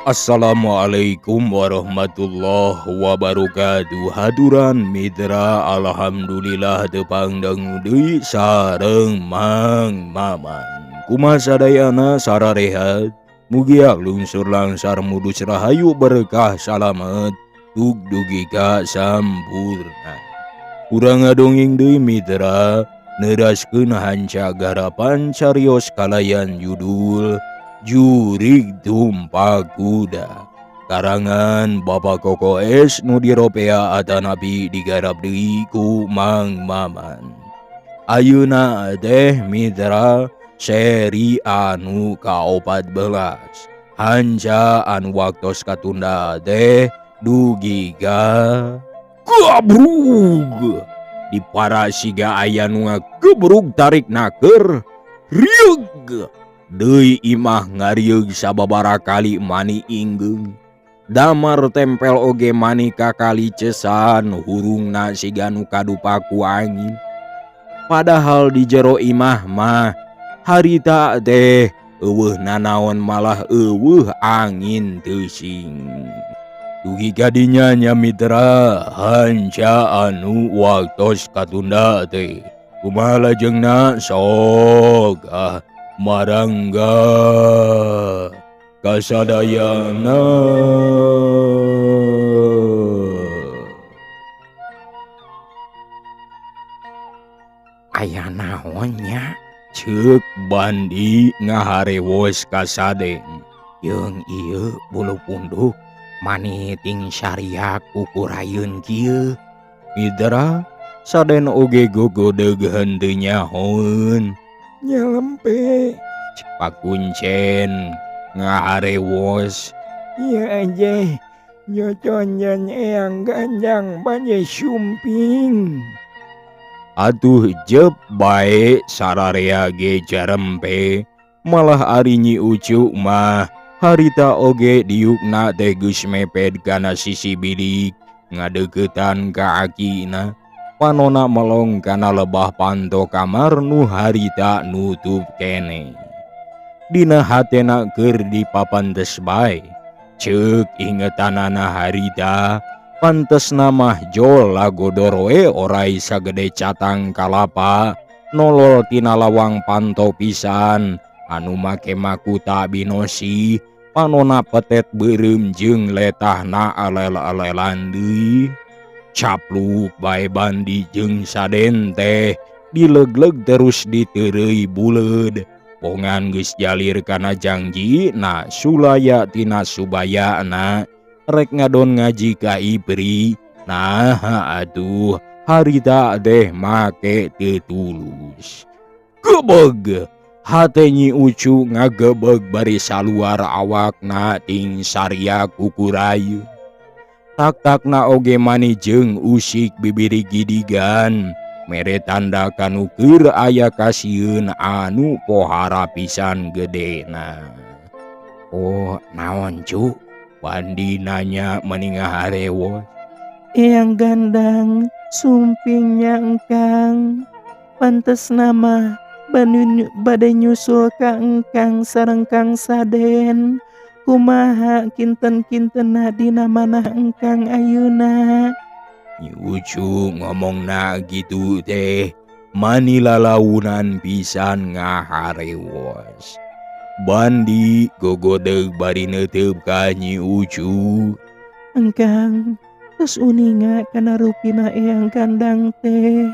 Assalamualaikum warahmatullahi wabarakatuh. Haturan Mitra, Alhamdulillah tepang deui sareng Mang Maman. Kumaha sadayana, sararehat? Mugia lungsur langsar mudus rahayu berkah salamet dug dugi ka sampurna. Urang ngadongeng deui, Mitra, neraskeun hanca garapan carios kalayan judul Jurig Tumpak Kuda karangan Bapak Koko S nu diropea atanapi digarap deui ku Mang Maman. Ayeuna teh, Mitra, seri anu ka-14, hanca anu waktos katunda teh dugi ka gabrug dipara siga aya nu ngagebrug tarik naker. Rieug deui imah ngarieug sababaraha kali mani inggeung. Damar tempel oge mani kakali cesan hurungna siga nu kadupa ku angin. Padahal di jero imah mah harita teh euweuh nanaon, malah euweuh angin teusing. Dugi ka dinya nya, Mitra, hanca anu waktos katunda teh. Kumaha lajengna? Sok ah, marangga kasadayana. Aya naon nya? Ceuk Bandi ngaharewos ka Saden. Jeung ieu bulu punduk mani ting sariak kukurayeun kieu? Mitra, Saden oge gogodeg henteu nyahoeun. Nyalempe. Cek pakuncen ngaharewos. Iya aja nyoconyen Eyang Gandang bade sumping. Atuh jep bae sararea ge jarempe. Malah ari Nyi Ucu mah harita oge diukna teh geus mepet kana sisi bilik ngadeuketan ka akina. Panona melong kana lebah panto kamar nu harita nutup kene. Dina hatena keur dipapantes bae. Ceuk ingetanana harita, pantesna mah jol lagodor we orai sagede catang kalapa nolol tina lawang panto pisan anu make makuta binosi, panona petet beureum jeung letahna alel-alelan deui. Capluk bae Bandi jeung Saden teh dilegleg terus diteureuy buleud. Bongan geus jalir kana jangjina sulaya tina subayana rek ngadon ngaji ka Ibri. Nah atuh harita teh make teu tulus. Gebeg hate Nyi Ucu ngagebeg bari saluar awakna ting saria kukurayeun. Tak-takna oge mani jeung usik bibiri gidigan mere tanda kanu keur aya kasieun anu pohara pisan gedena. Oh, naon, Cu? Bandi nanya mani ngaharewos. Eyang Gandang sumpingnya engkang. Pantes nama bade nyusul ka engkang sareng Kang Saden. Kumaha kinten-kintena dina manah engkang ayeuna? Nyi Ucu ngomongna gitu teh mani lalaunan pisan ngaharewos. Bandi gogodeg bari neuteup ka Nyi Ucu. Engkang tos uninga kana rupina Eyang Gandang teh?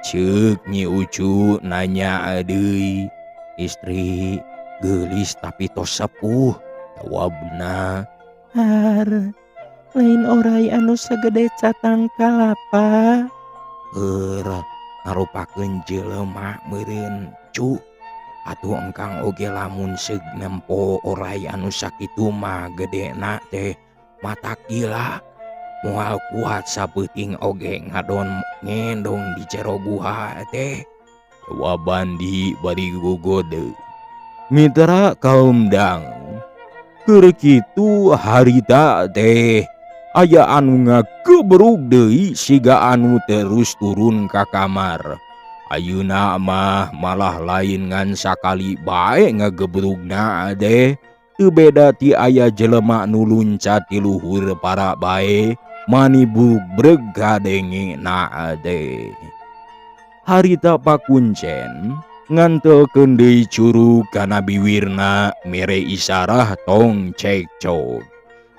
Ceuk Nyi Ucu nanya deui. Istri geulis tapi tos sepuh, jawabna. Har, lain orai anu sagede catang kalapa? Heur, ngarupakeun jelema meureun, Cu. Atuh engkang oge lamun seug nempo orai anu sakitu mah gedena teh matak gila. Moal kuat sapeuting oge ngadon ngendong di jero guha teh. Jawab Bandi bari gogodeg. Mitra kaum dang, keur kitu harita teh aya anu ngagebrug deui siga anu terus turun ka kamar. Ayeuna mah malah lain ngan sakali bae ngagebrugna teh. Teu beda ti aya jelema nu luncat ti luhur para bae mani brug-breg kadengena teh. Harita pakuncen ngantelkeun deui curug kana biwirna mere isarah tong cekcok.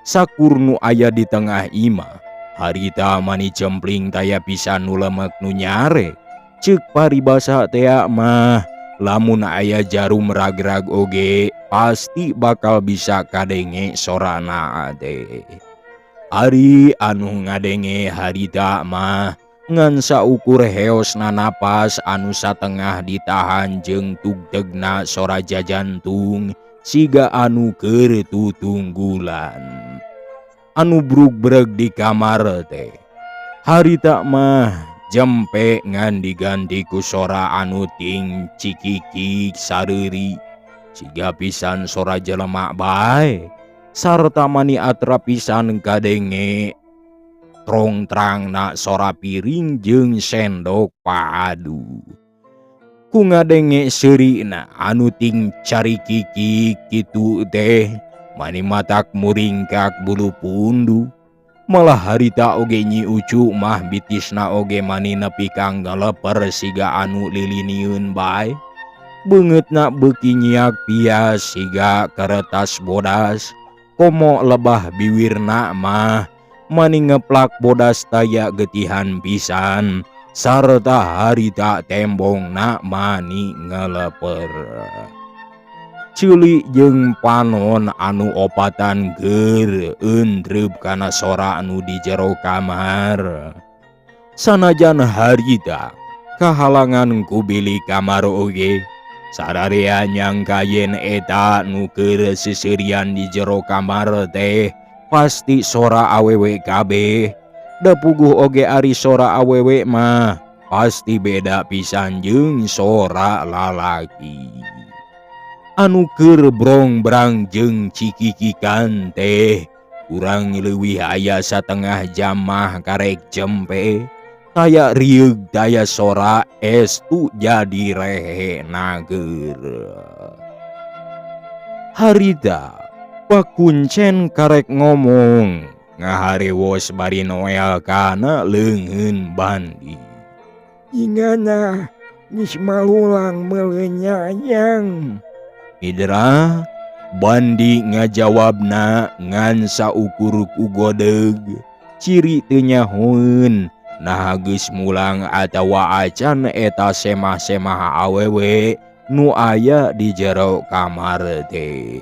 Sakur nu aya di tengah imah harita mani cempling taya pisan nu lemek nu nyare. Ceuk paribasa tea mah lamun aya jarum ragrag oge pasti bakal bisa kadenge sorana teh. Ari anu ngadenge harita mah ngan saukur heosna napas anu satengah ditahan jeung tugtegna sora jajantung siga anu keur tutunggulan. Anu brug-breg di kamar teh harita mah jempe ngan diganti ku sora anu ting cikikik sareuri siga pisan sora jelema bae sarta mani atra pisan kadenge trong-trangna sora piring jeung sendok paadu. Ku ngadenge seurina anu ting carikikik kitu teh mani matak muringkak bulu pundu. Malah harita oge Nyi Ucu mah bitisna oge mani nepi ka ngaleper siga anu lilinieun bae. Beungeutna beuki nyiak pias siga keretas bodas. Komo lebah biwirna mah mani ngeplak bodas taya getihan pisan sarta harita tembongna mani ngeleper. Ceuli jeung panon anu opatan keur eundreup kana sora anu di jero kamar. Sanajan harita kahalangan ku bilik kamar oge sararea nyangka yen eta nu keur seuseurian di jero kamar teh pasti sora awewe kabeh. Da puguh oge ari sora awewe mah pasti beda pisan jeung sora lalaki. Anu keur brongbrang jeung cikikikan teh kurang leuwih aya satengah jam mah karek jempe. Taya rieug taya sora estu jadi rehe nager. Harita pakuncen karek ngomong ngaharewos bari noel kana leungeun Bandi. Ingana geus malulang meuleunya yang. Idra Bandi ngajawabna ngan saukur ku godeg ciri teu nyahoeun naha geus mulang atawa acan eta semah-semah awewe nu aya di jero kamar teh.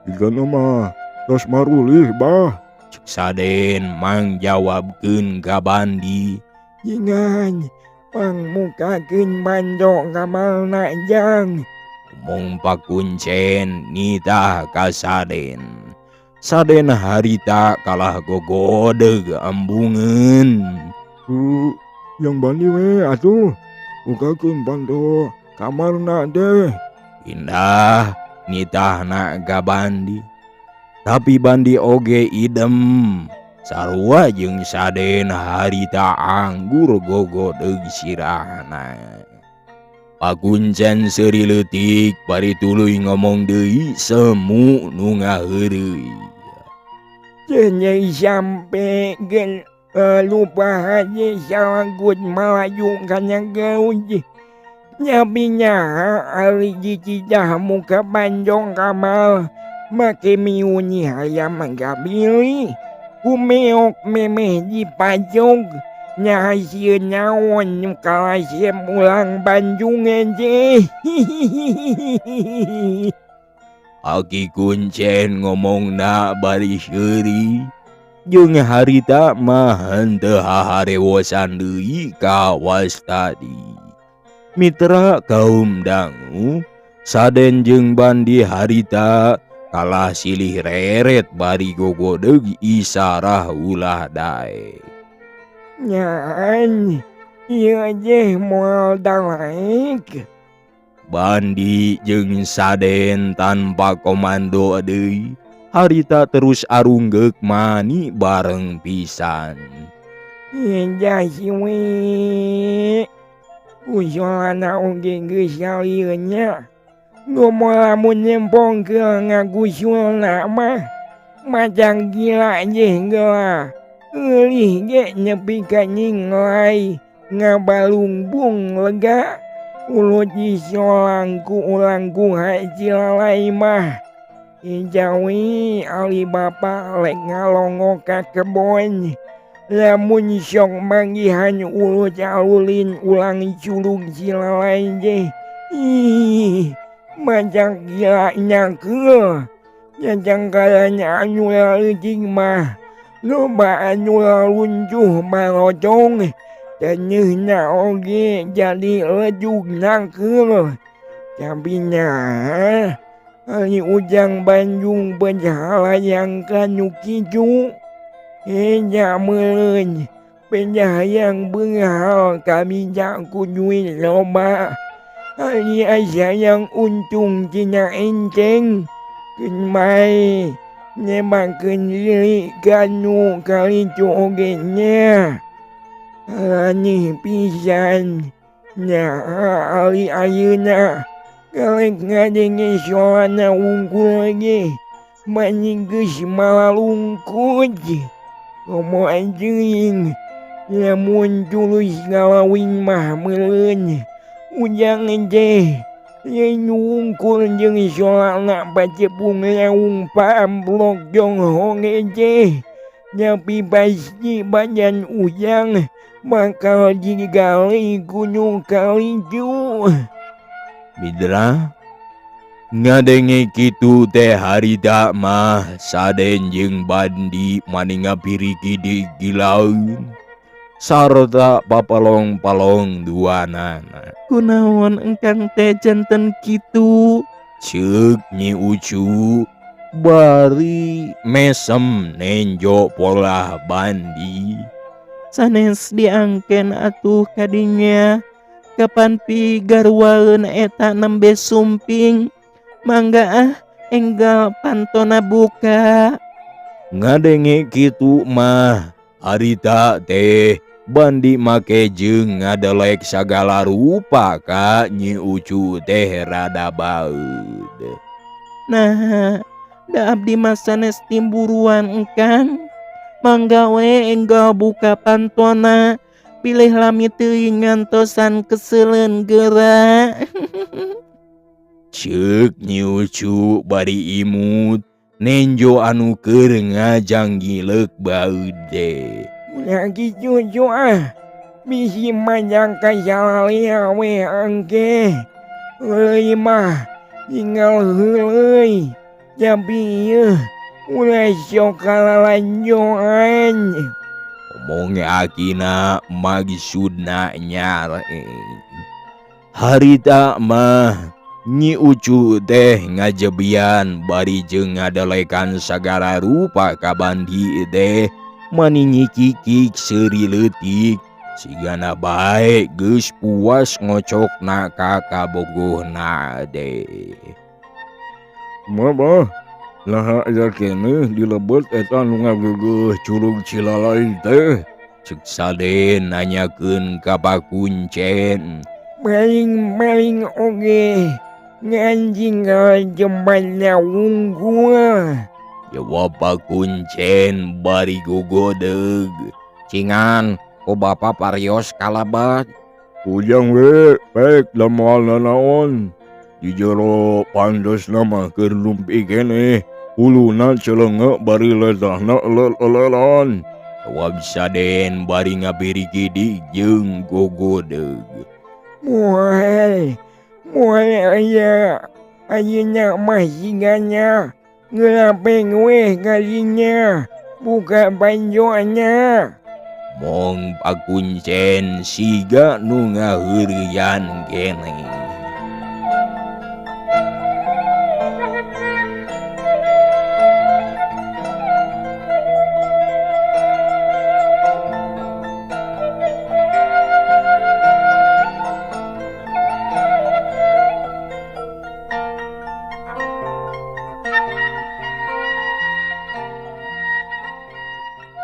Igana mah tos marulih bah. Cek Saden mangjawabkeun ka Bandi. Ingan pangmukakeun banjo kamarna jang. Omong pakuncen nitah ka Saden. Saden harita kalah gogodeg embungeun. Yang Bandi we atuh bukakeun panto kamarna teh. Indah nitahna ka Bandi. Tapi Bandi oge idem. Sarua jeung Saden harita anggur gogodeg sirahna. Pakuncen seuri leutik bari tuluy ngomong deui semu nu ngaheureuy. Cenah sampe gen lupa haji salagut malaju kana gaud. Nyabi nyaha ari dicicah muka panjong kamal make miuni hayam gabili. Kumeok memeh dipajog nyaha sieun naon nu kalasem ulang Bandung teh. Aki kuncen ngomongna bari seuri. Jeung harita mah henteu haharewosan deui kawas tadi. Mitra kaum dangu, Saden jeung Bandi harita kalah silih reret bari gogodeg isarah ulah daek. Nyan, ieu teh moal dalaek. Bandi jeung Saden tanpa komando deui harita terus arunggeuk mani bareng pisan. Indah si we. Usulana oge geus salieun nya. Komo lamun nyempongkeul ngagusulna mah macang gila jeh geula. Eulih ge nepi ka nyinglai ngabalungbung lega. Ulut disolang ku urang guha Cilalai mah. Ijawi ali bapa lek ngalongok ka kebon. Lamun sok manggihan ulut alulin ulang curug Cilalai jeh. Ih, macang gila nyakeul. Jajangkalan anu leutik mah loba anu laluncuh malocong. Teuneuhna oge jadi lejug nakeul. Tapi nya ari Ujang Bandung bejalayang ka nu kitu. Eja meureun beja hayang beunghal kabija ku duit loba. Ari asa yang untung tina enceng. Keun bae nyebakeun diri ka nu kalitu oge nya. Anih pisan nya ari ayeuna karek ngadenge solana wungkul ge mani geus malalungkut. Komo teuing lamun tulus ngalawin mah meureun Ujang teh lain wungkul jeung solana pacepung laung paamplok jonghong teh. Tapi pasti badan Ujang bakal digali ku nu kalitu. Mitra ngadenge kitu teh harita mah Saden jeung Bandi mani ngapiriki digilaeun sarta papalong-palong duanana. Kunaon engkang teh janten kitu? Ceuk Nyi Ucu bari mesem nenjo polah Bandi. Sanes diangken atuh kadinya. Kapan pi garwaeun eta nembe sumping. Mangga ah enggal pantona buka. Ngadenge kitu mah harita teh Bandi make jeung ngadelek sagala rupa ka Nyi Ucu teh rada baeud. Nah, da abdi mah sanes timburuan engkang. Mangga we enggal buka pantona. Pilih lami teuing ngantosan keseuleun geura. Ceuk Nyi Ucu bari imut nenjo anu keur ngajanggileuk baeud teh. Ulah kitu cu ah. Bisi majang ka salalea we engke. Heuleuy mah tinggal heuleuy. Tapi ieu ulah sok kalalanjoan. Omong akina maksudna nyare. Harita mah Nyi Ucu teh ngajebian bari jeung ngadelekan sagala rupa ka Bandi teh mani nyikikik seuri leutik sigana bae geus puas ngocokna ka kabogohna teh. Mama, laha aya keneh dilebet eta nu ngageugeuh curug Cilalai teh. Ceuk Saden nanyakeun ka Pakuncen. Maling-maling oge nganjing jembana wungkul. Jawab Pakuncen bari gogodeg. Cingan ku bapa parios kalebet. Ujang we pek da moal nanaon. Di jero pandesna mah keur lumpi keneh. Huluna celenge bari letahna elel-elelan. Jawab Saden bari ngabirigidi jeung gogodeg. Moal, moal aya. Ayeuna mah sigana ngelapeng weh kalinya. Buka panjoana. Mong Pakuncen siga nu ngaheureuyan keneh.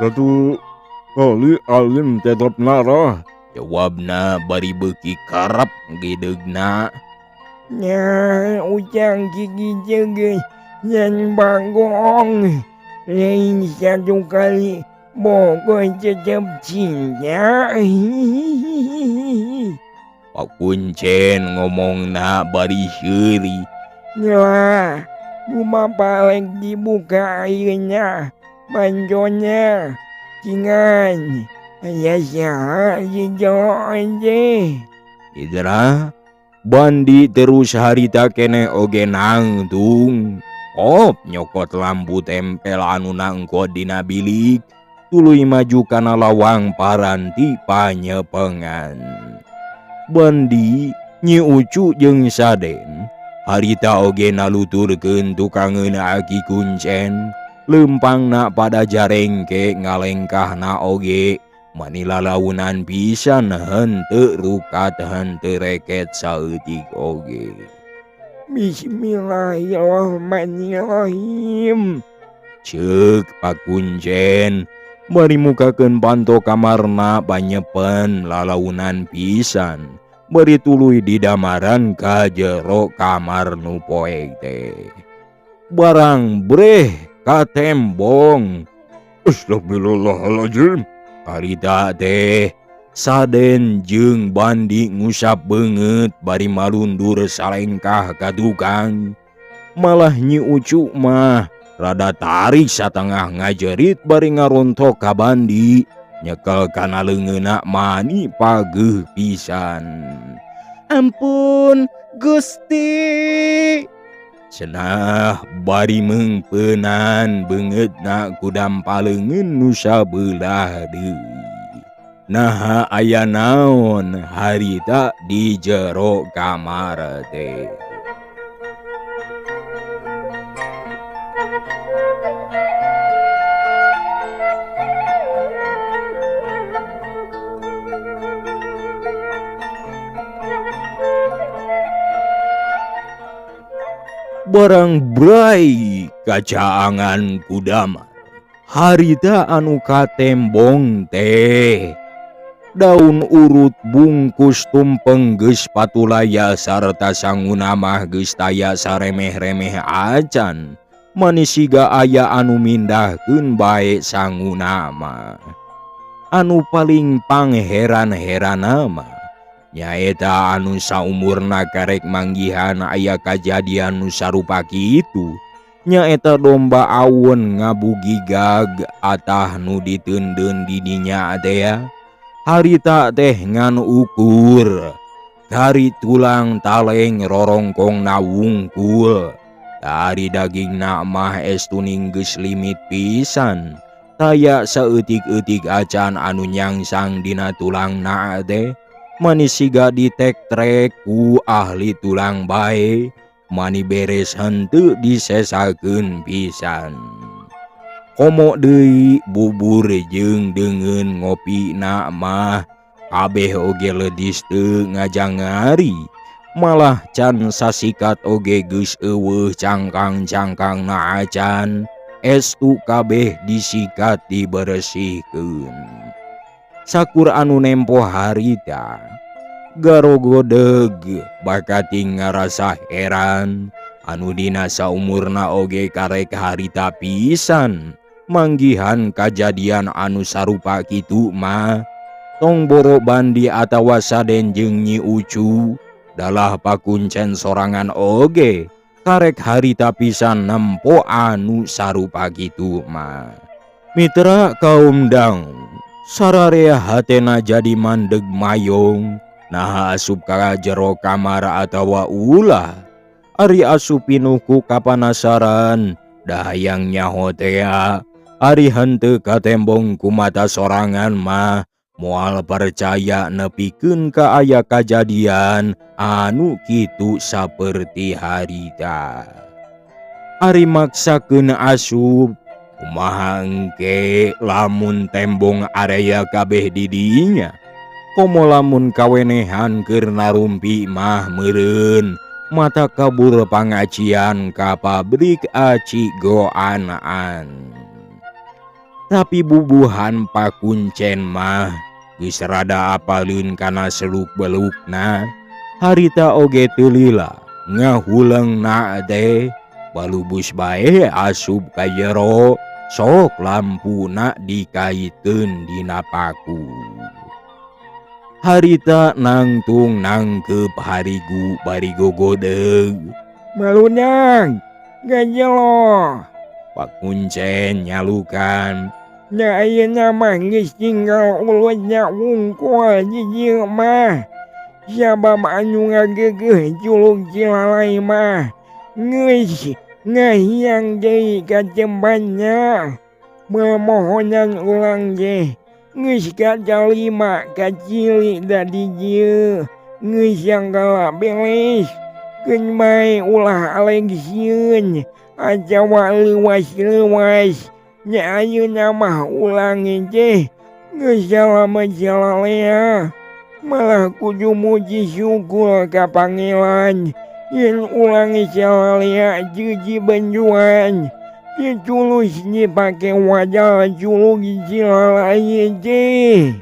Satu kali alim tetep narah. Jawabna bari beuki karep gedegna. Nya Ujang gigi jeung nyen Bagong lain satu kali bogoh tetep cinta. Pak Kuncen ngomongna bari seuri. Nya ku bapak rek dibuka ayeuna pantonya cingan aya saha di jero teh. Idra Bandi terus harita keneh oge nangtung. Op nyokot lampu tempel anu nangkot dina bilik tuluy maju kana lawang paranti panyepengan. Bandi Nyi Ucu jeung Saden harita oge naluturkeun tukangeun Aki Kuncen lempangna pada jarengke ngalengkahna oge mani lalaunan pisan henteu rukat henteu reket saeutik oge. Bismillahirrahmanirrahim. Ceuk Pak Kuncen bari mukakeun panto kamarna panyepen lalaunan pisan bari tuluy didamaran ka jero kamar nu poek teh. Barang breh ka tembong. Astagfirullahaladzim. Harita teh Saden jeung Bandi ngusap beungeut bari malundur salengkah ka tukang. Malah Nyi Ucu mah rada tarik satengah ngajerit bari ngarontok ka Bandi nyekel kana leungeunna mani pageuh pisan. Ampun Gusti. Cenah bari meungpeunan beungeutna ku dampa leungeun nu sabelah deui. Naha aya naon harita di jero kamar teh. Barang brai kacaangan kudamar harita anu katembong teh. Daun urut bungkus tumpeng geus patulaya sarta sanguna mah geus taya saremeh-remeh acan. Manis siga aya anu mindahkeun bae sanguna mah. Anu paling pangheran-heranna mah nyaeta anu saumurna karek manggihan aya kajadian nu sarupa kitu. Nyaeta domba awon ngabugigag atah nu diteundeun di dinya teh. Harita teh ngan ukur dari tulang taleng rorongkong na wungkul. Dari dagingna mah estuning geus limit pisan. Taya saeutik-eutik acan anu nyangsang dina tulangna teh. Mani siga ditek-trek ku ahli tulang bae, mani beres henteu disesakeun pisan. Komo deui bubur jeung deungeun ngopina mah kabeh oge ledis teu ngajangari. Malah can sasikat oge geus eueuh cangkang-cangkangna acan, estu kabeh disikat diberesihkeun. Sakur anu nempo harita garogodeg bakati ngarasa heran anu dina saumurna oge karek harita pisan manggihan kajadian anu sarupa kitu mah. Tong boro Bandi atawa Saden jeung Nyi Ucu dalah pakuncen sorangan oge karek harita pisan nempo anu sarupa kitu mah. Mitra kaum dang sararea hatena jadi mandeg mayong naha asup ka jero kamar atawa ulah. Ari asup pinuh ku kapanasaran dahayang nyaho tea. Ari henteu katembong ku mata sorangan mah moal percaya nepikeun ka aya kajadian anu kitu saperti harita. Ari maksakeun asup kumaha engke lamun tembong area kabeh di dinya. Komo lamun kawenehan keur narumpi mah meureun mata kabur pangajian ka pabrik aci goanaan. Tapi bubuhan pakuncen mah geus rada apaleun kana seluk-belukna. Harita oge teu lila. Ngahulengna teh balubus bae asup ka jero, sok lampuna dikaitkeun dina paku. Harita nangtung nangkep harigu bari gogodeg. Barudak gajelo. Pakuncen nyalukan. Nya ayeuna mah geus tinggal ulutna wungkul di dieu mah. Sabab anu ngageugeuh Curug Cilalay mah geus ngahiang deui ka tempatna. Pemohonan urang teh geus katalima kacili da di dieu, geus sagala beres. Keun bae ulah aleg sieun atawa leuwas-leuwas. Nya ayeuna mah urang teh geus salamet salalea. Malah kudu muji syukur ka Pangeran yen urang salalea teu dibenjuan. Teu tulus dipake wadal Curug Cilalay teh.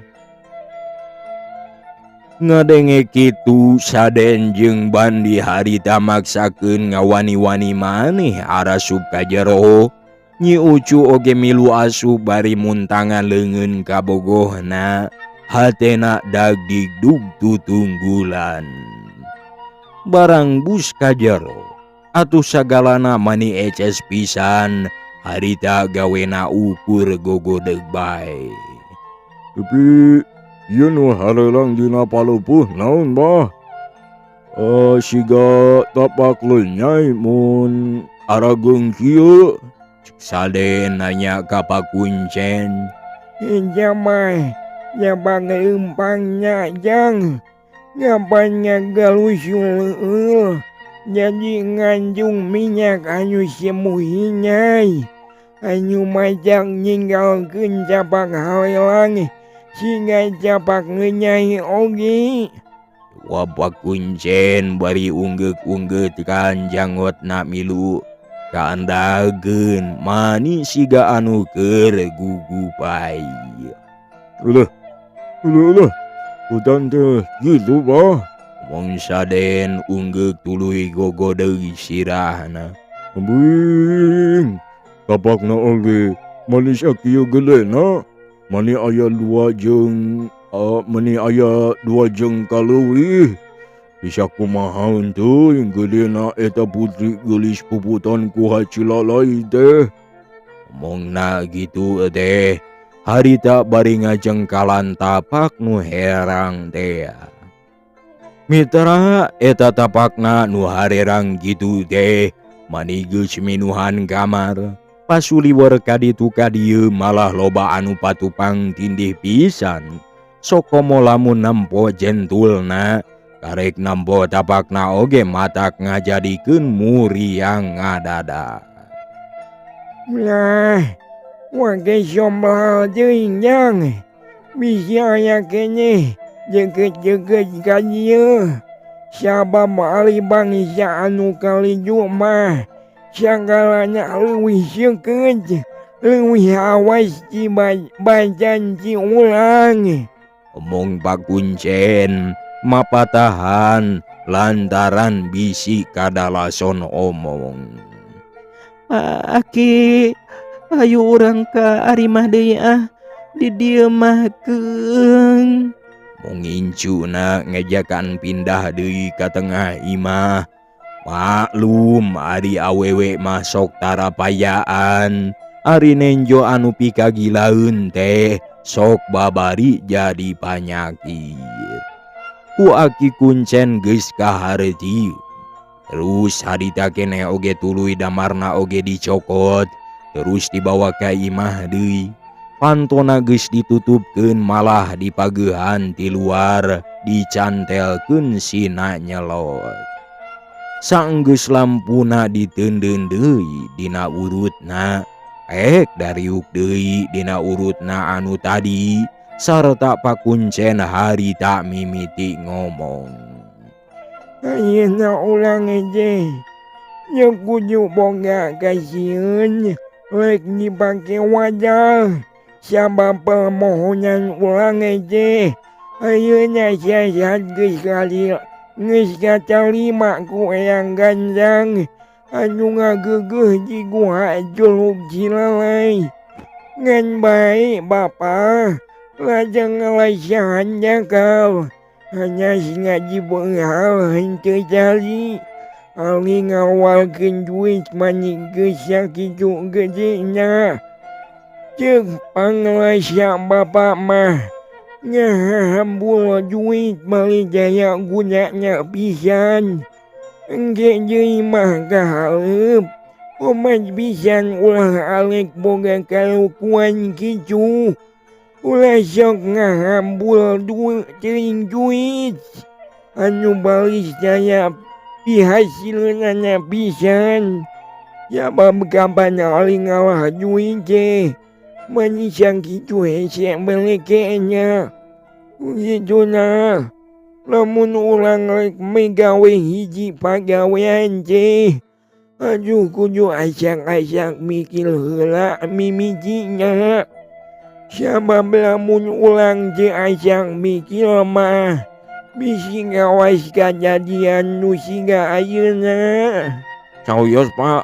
Ngadenge kitu Saden jeung Bandi harita maksakeun ngawani-wani maneh arasup ka jero. Nyi Ucu oge milu asup bari muntangan leungeun kabogohna, hatena dagdigdug tutunggulan. Barang bus ka jero, atuh sagalana mani eces pisan, harita gawena ukur gogodeg bae. Tapi ieu nu hareurang dina palupuh naon bah? Siga tapak lenyai mun arageung kieu. Saden nanya ka Pakuncen. Eta mah nyaban leumpangna jang. Nyaban ngagalusul leueul. Jadi ngandung minyak anu semuh hinyai. Anu majak ninggalkeun capak halelang siga capak ngenyai oge. Wa Pakuncen bari unggeuk-unggeut kan janggotna milu kaandageun mani siga anu keur gugupai. Ulah, ulah, ulah. Udan teh gitu bah. Mong Saden unggeuk tuluy gogodeug sirahna. Ambing, tapakna oge manis kieu gedena. Mani aya dua jeung, mani aya dua jeung kaleuwih. Bisa kumaha teuing gedena eta putri geulis puputan ku Hacilalay teh. Omongna gitu teh. Harita bari ngajengkalan tapak nu herang teh. Mitra eta tapakna nu harerang gitu teh mani geus minuhan kamar. Pasuliwer kaditu kadieu malah loba anu patupang tindih pisan. Sokomo lamun nempo jentulna, karek nempo tapakna oge matak ngajadikeun muriang ngadada. Lah, wage sombal teuing jang. Bisi aya keneh deket-deket ka dieu. Sabab ari bangsa anu kaliju mah sagalana leuwih seukeut, leuwih awas ti bacan ti urang. Omong Pakuncen mapatahan lantaran bisi kadalason omong. Aki, ayo urang ka arimah deui ah, di dieu mah keung. Mong incuna ngejakan pindah deui ka tengah imah. Maklum ari awewe mah sok tarapayaan, ari nenjo anu pikagilaeun teh sok babari jadi panyakit. Ku Aki Kuncen geus kaharti. Terus harita keneh oge tuluy damarna oge dicokot, terus dibawa ka imah deui. Pantona geus ditutupkeun malah dipageuhan ti luar, dicantelkeun sina nyelot. Saenggeus lampuna diteundeun deui dina urutna, ek dariuk deui dina urutna anu tadi, sarta Pakuncen harita mimiti ngomong. Ayeuna urang teh nya kudu boga kasieun rek dipake wadah. Sabab permohonan urang teh ayeuna siasat geus Geus katalima ku Eyang Ganjang anu ngageugeuh di Guha Juluk Cilalay. Ngan bae Bapa lajeng ngalaisahan jakal. Hanya ngaji beunghal henteu jali. Ali ngawalkeun duit mani geus sakitu gedena. Ceuk panglasa Bapa mah ngahambul duit bali daya gunana pisan. Engke deui mah kahareup. Omat pisan ulah alek boga kalakuan kitu. Ulah sok ngahambul teuing duit anu balis daya pihasileunana pisan. Sabab kapan ali ngalah duit teh mani sakitu hese belekenya. Kituna lamun urang rek migawe hiji pagawean teh aduh kudu asak-asak mikir heula mimitina. Sabab lamun urang teu asak mikir mah bisi ngawas kajadian nu siga ayeuna. Sauyos Pak,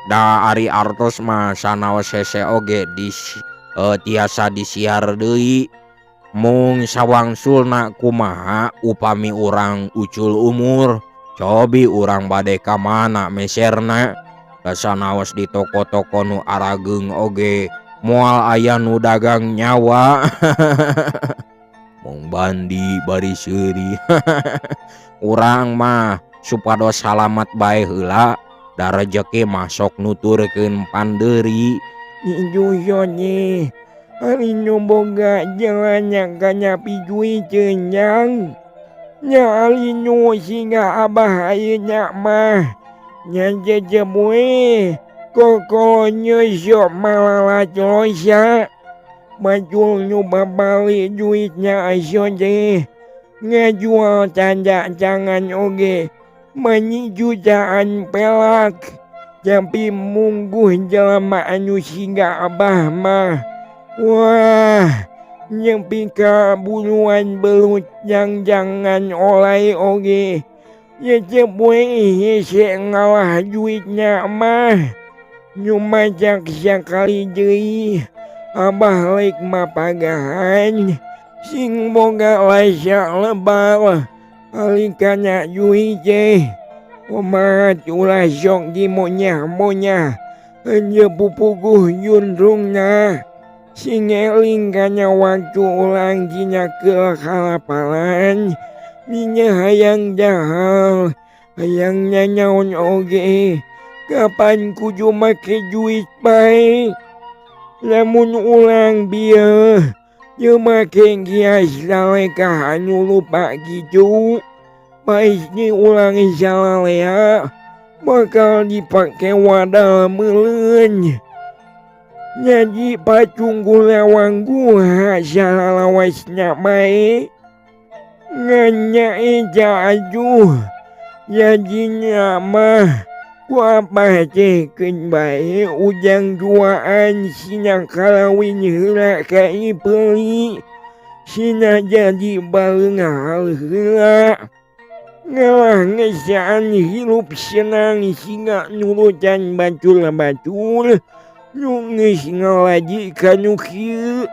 da ari artos mah sanaos hese oge tiasa disiar deui. Mung sawangsulna kumaha upami urang ucul umur, cobi urang bade ka mana meserna. Da sanaos di toko-toko nu arageung oge moal aya nu dagang nyawa. Mung Bandi bari seuri. Urang mah supados salamat bae heula, da rejeki mah sok nuturkeun pandeuri. Ieu ari nu boga jalan kana piduit teu nyang. Nya ari nu siga Abah ayeuna mah nya jejeb we kokolonyeun sok malalat losa. Batul nu babali duitna aso teh ngajual tanda tangan oge mani jutaan pelak. Tapi mungguh jelema anu siga Abah mah wah nepi ka buruan belut jang-jangan olay oge jejeb we hese ngalah duitna mah. Nu majak sakali deui Abah rek mapagahan sing boga lasa lebar ari kana duit teh. Omat ulah sok dimonyah-monyah henteu pupuguh jundrungna. Sing eling kana waktu urang dina keur kalaparan dina hayang dahar hayang nanaon oge kapan kudu make duit bae. Lamun urang bieu teu make kias salekah anu lupa kitu pasti urang salalea bakal dipake wadal meuleun. Jadi pacunggul lawang guha salalawasna bae. Ngan nya eta aduh jadina mah ku Abah teh keun bae ujang duaan sina kalawin heula ka Ipeli. Sina jadi baleunghar heula. Ngalah ngesaan hirup senang siga nurutan batur-batur nu geus ngalaji ka nu kieu.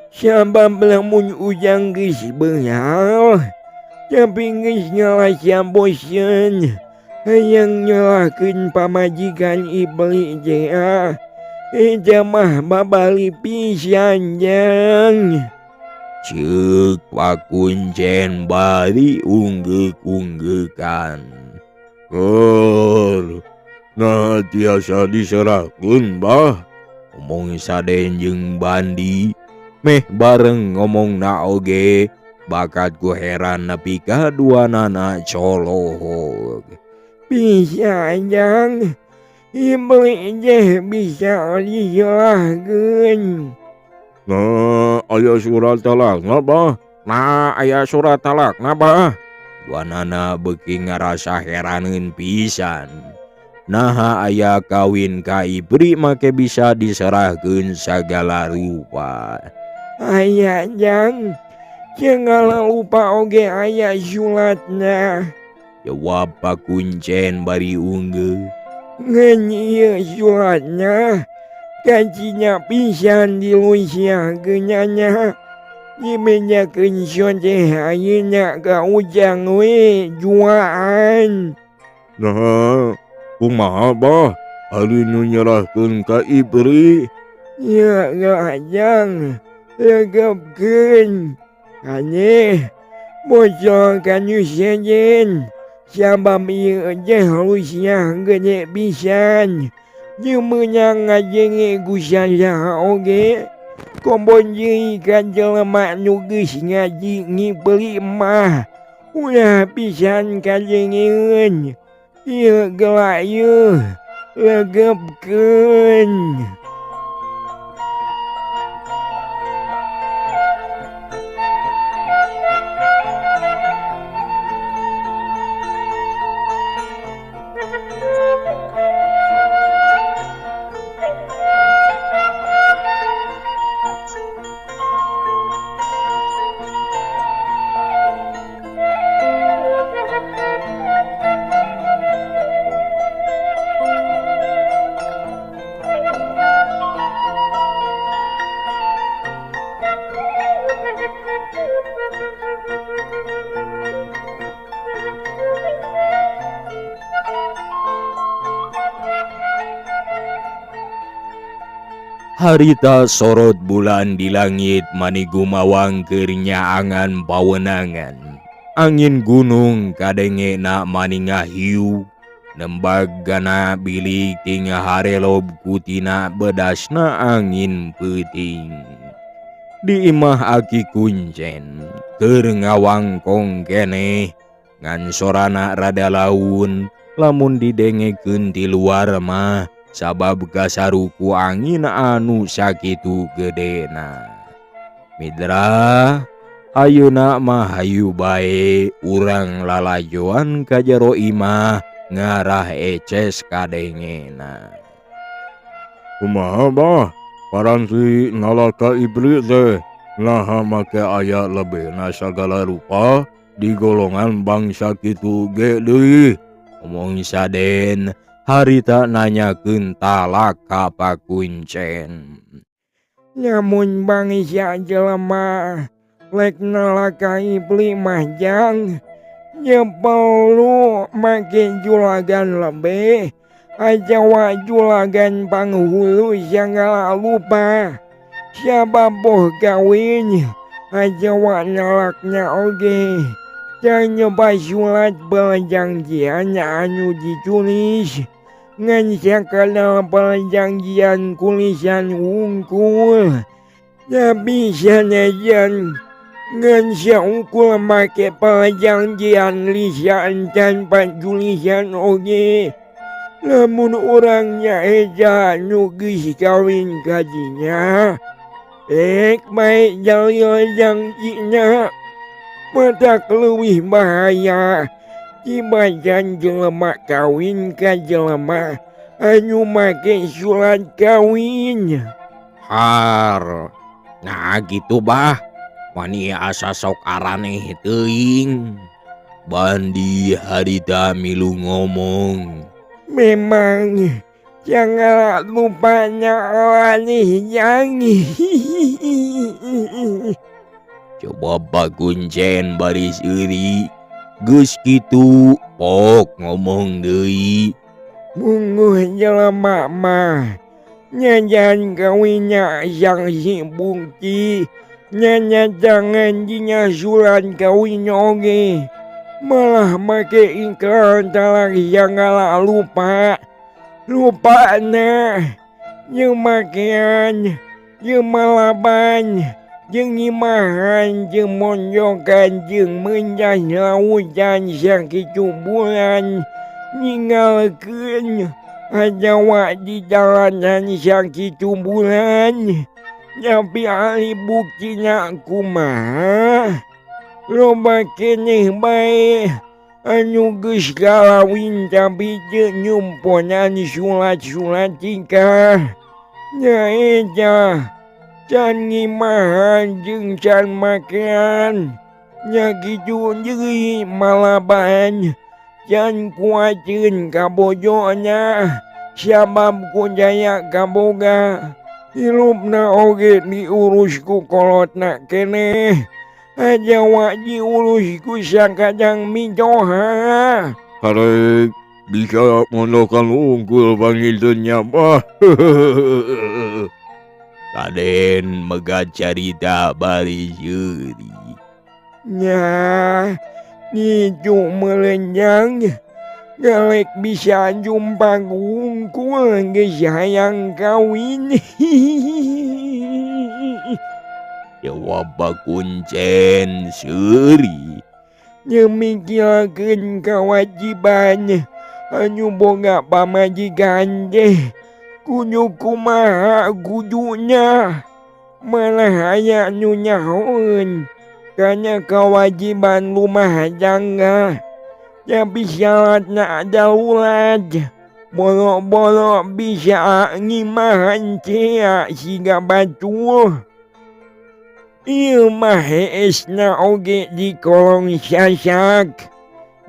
Sabab lamun ujang geus beunghar tapi geus ngalasa boseun hayang nyalahkeun pamajikan Ibli teh eta mah babali pisan jang. Ceuk pakuncen bari unggeuk-unggeukan. Keur nah tiasa diserahkeun Bah. Omong Saden jeung Bandi meh bareng ngomongna oge bakat ku heran nepi ka duanana colohok. Bisa jang, Ibli teh bisa diserahkeun. Nah aya surat talakna Bah. Nah aya surat talakna Bah. Duanana beuki ngarasa heraneun pisan. Naha aya kawin ka Ibri make bisa diserahkeun sagala rupa. Aya jang, Segala lupa oge aya suratna. Jawab Pakuncen bari unggeuh. Ngan ieu suratna kacinya pisan dilusiahkeun nya. Dibejakeun teh ayeuna ka Ujang we juaan. Nah, kumaha bah ari nu nyerahkeun ka Ibri? Ya gajang legepkeun. Aneh bocor ka nu sejen. Sabab ieu teh lusiah gede pisan. Teu meunang ngajenge ku sasaha oge. Kombon deui ka jelema nu geus ngaji ngibeli mah. Ulah pisan kajengeun. Ieu geula ieu legepkeun. Harita sorot bulan di langit mani gumawang keur nyaangan pawenangan. Angin gunung kadengena mani ngahiu. Nembag gana bilik tinggal harelob kutina bedasna angin peuting. Di imah Aki Kuncen keur ngawangkong keneh ngan sorana rada laun lamun didengekeun ti luar mah sabab kasaruku angin anu sakitu gedena. Mitra, ayeuna mah hayu bae urang lalajoan ka jero imah ngarah eces kadengena. Kumaha bah? Paranti nalaka Ibri teh naha make aya lebihna sagala rupa di golongan bangsa kitu ge deui. Omong saden harita nanyakeun talak ka Pakuncen. Lamun bangsa jelema lek nalaka Ibri mah jang perlu make julagan lebih ajawa julagan panghulu segala lupa. Sababoh kawin ajawa nalakna oge. Can nyoba surat perjanjian anu ditulis ngan sakadar perjanjian kulisan wungkul. Tapi sanajan ngan saukul make perjanjian lisan tanpa tulisan oge. Lamun urangnya eja nu geus kawin kadinya, rek bae jalil janjina. Matak leuwih bahaya tibajan jelema kawin ka jelema anu make surat kawin. Har, nah gitu bah, mani asa sok araneh teuing. Bandi harita milu ngomong. Memang jangan lupanya aneh yang. Coba Pakuncen baris euri. Geus kitu pok ngomong deui. Bunguh jelema mah nyajan kawinnya saksi bukti, nyanyajangan dina surat kawin oge. Malah make ikrar talak segala lupa. Lupa na jeung makean, jeung malaban, jeung ngimahan, jeung monjokan, jeung menjas lautan sakitu bulan. Ninggalkeun ajawa di jalanan sakitu bulan. Tapi ahli buktina kumaha? Loba keneh bae anu geus kalawin tapi teu nyumponan surat-surat tikah. Nya eta Can ngimahan jeung can makean. Nya kitu deui malaban can kuaceun ka bojona sabab ku jaya kaboga. Hirupna oge diurus ku kolotna keneh. Hajawa diurus ku sakadang mitoha. Karek bisa mondokan unggul panginten nya mah. Raden megat carita bari seuri. Nya kitu meureun galek bisa jumpa hungkul geus hayang kawin. Jawab kuncen seuri. Nyemikirakeun kawajiban anu boga pamajikan teh kudu kumaha kuduna malah aya nu nyahoeun kana kawajiban rumah tangga tapi syaratna darurat boro-boro bisa ngimahan tea siga batur. Ieu mah heesna oge di kolong sasak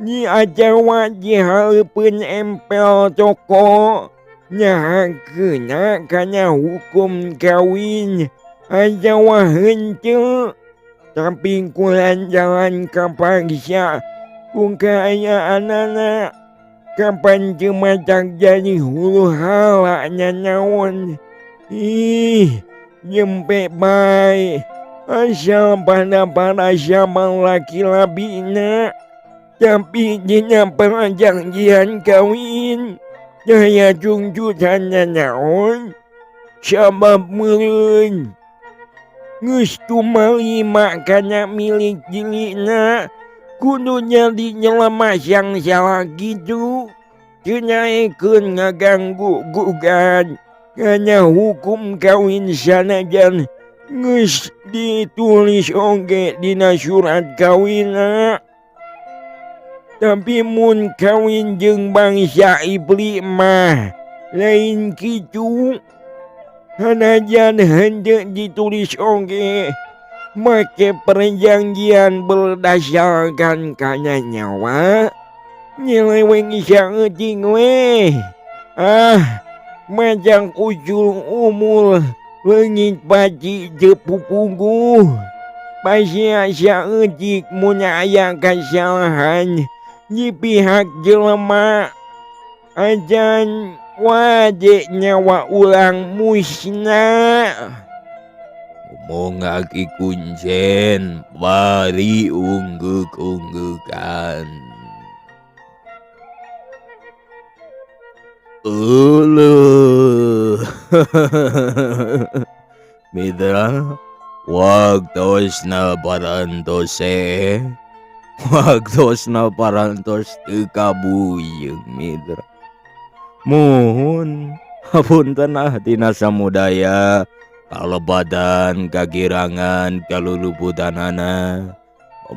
di atawa di hareupeun empel toko nyahakeunna kana hukum kawin atawa henteu tapi ku lantaran kapaksa ku kaayaanana kapan teu matak jadi huru hara nanaon. Ih jempe bae asal pada sama laki labina tapi dina perjanjian kawin daya cungcutan nanaon sabab meureun geus tumalima kana milik dilina kudu jadi jelema sangsara kitu teu naekeun ngaganggu gugat kana hukum kawin sanajan geus ditulis oge dina surat kawinna. Tapi mun kawin jeung bangsa ibli mah lain kitu sanajan henteu ditulis oge make perjanjian berdasarkan kana nyawa nyeleweng saeuting we. Ah majang ujung umur leungit paci teu pupungguh pasea saeutik mun aya kasalahan di pihak jelema ajan wade nyawa urang musnah. Ngomong aki kuncen bari unggeuk-unggukan. Euleuh. Mitra waktosna parantos waktosna parantos teu kabuyeng mitra. Muhun hapunten ah tina samudaya kalebatan kagirangan kaluluputanana.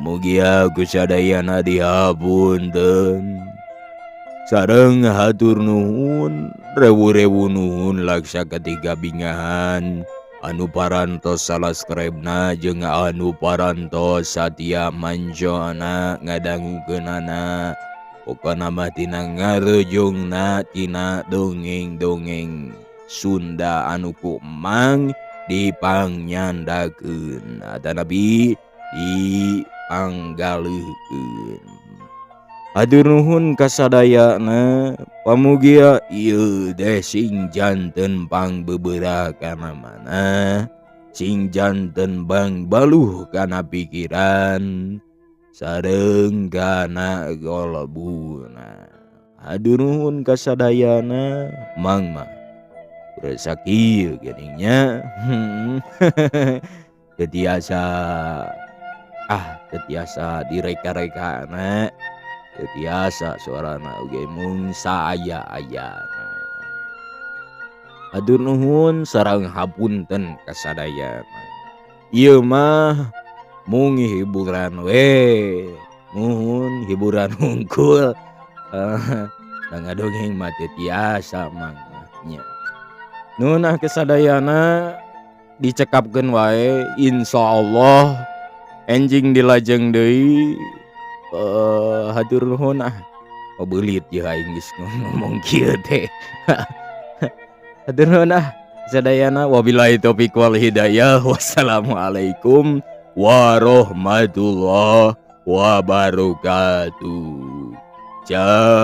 Mugia ku sadayana dihapunten. Sareng hatur nuhun rewu-rewu nuhun laksa ketiga bingahan anu parantos salaskribna jeung anu parantos satia manjona ngadangukeunana. Pokona mah tina ngarejongna tina dongeng-dongeng Sunda anu ku Emang dipangnyandakkeun atanapi dipanggaleuhkeun. Hatur nuhun kasadayana pamugia ieu teh sing janten pangbeberah kana mana, sing janten bangbaluh kana pikiran sareng kana golbuna. Hatur nuhun kasadayana Mang mah urang kieu geuning nya. Teu tiasa teu tiasa direka-rekana. Teu tiasa suarana oge mung saaya-ayana. Hatur nuhun sareng hapunten kasadayana. Ieu mah mung hiburan we. Muhun hiburan hungkul. Da ngadongeng mah teu tiasa Mang mah nya. Nuhun ah kasadayana. Dicekapkeun wae, insyaallah enjing dilajeng deui. Hatur nuhun ah. Oh, beulit ye aing geus ngomong kieu teh. Hatur nuhun ah sadayana, wabillahi taufik wal hidayah, wassalamualaikum warahmatullahi wabarakatuh. Ciao.